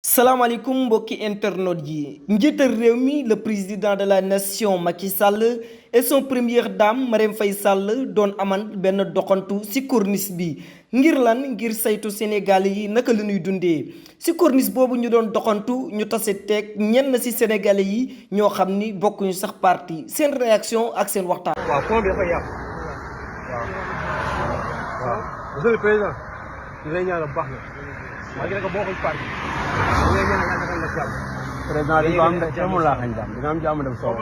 salaamaaleykum mbokki internautes yi njiital réew mi le président de la nation Macky Sall et son première dame Marème Faye Sall doon amal benn doxantu ci corniche bi ngir lan ngir saytu Sénégal yi naka la ñuy dundee ci corniche boobu ñu doon doxantu ñu tase teeg ñenn ci sénégalais yi ñoo xam ni bokkuñu sax parti seen réaction ak seen waxtaan. waaw fond bi dafa yàqu waaw monsieur le président di lay ñaanal baax na waaye nag boo koy parti di lay ñaanal yàlla defal la jàmm. président di ko am de amul laa xañ jàmm dina am jàmm dem soow.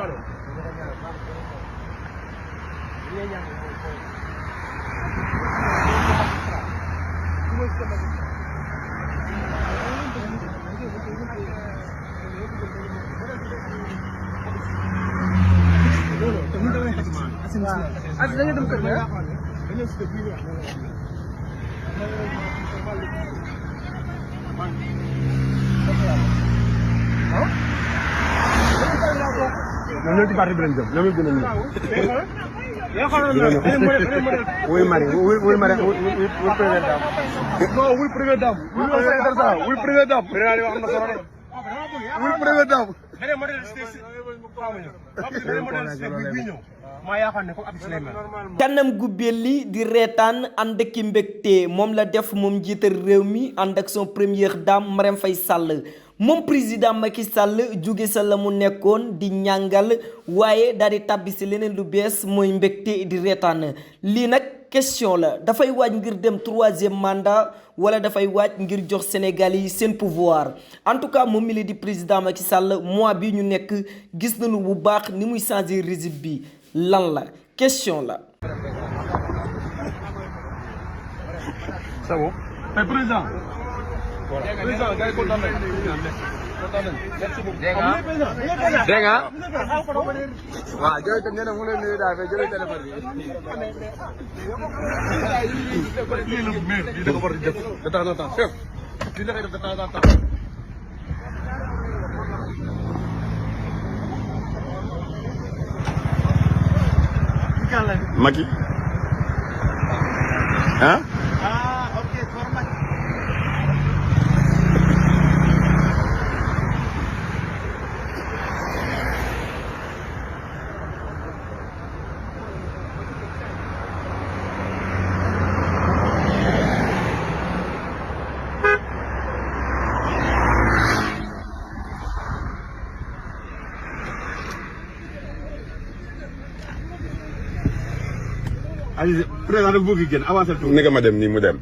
ñoom ci parti bi lañ jëm ñoom it dinañ ñëw. wuy Marie wuy Marie wuy première dame. non wuy première dame. wuy première dame. wuy première dame. kanam gu belli di reetaan ànd ak mbégte moom la def moom njiital réew mi ànd ak son première dame Marème Faye Sall moom président Macky Sall jóge sa la mu nekkoon di ñàngal waaye daal di tàbbi si leneen lu bees mooy mbégte di reetaan lii nag question la dafay waaj ngir dem 3e mandat wala dafay waaj ngir jox Sénégal yi seen pouvoir en tout cas moom mi la di président Macky Sall mois bi ñu nekk gis nañu bu baax ni muy changer régime bi lan la question la. c'est bon. président. président gars yi kontaan nañu. dégg nga. waaw jërëjëf tam nee na mu ngi lay nuyu daal mais jëlee téléphone bi. lii da ko war di def de temps en temps chef lii da koy def de temps en temps. Macky ah. Allez, président dafa bëgg génn avancé tuuti. ni nga ma dem nii mu dem.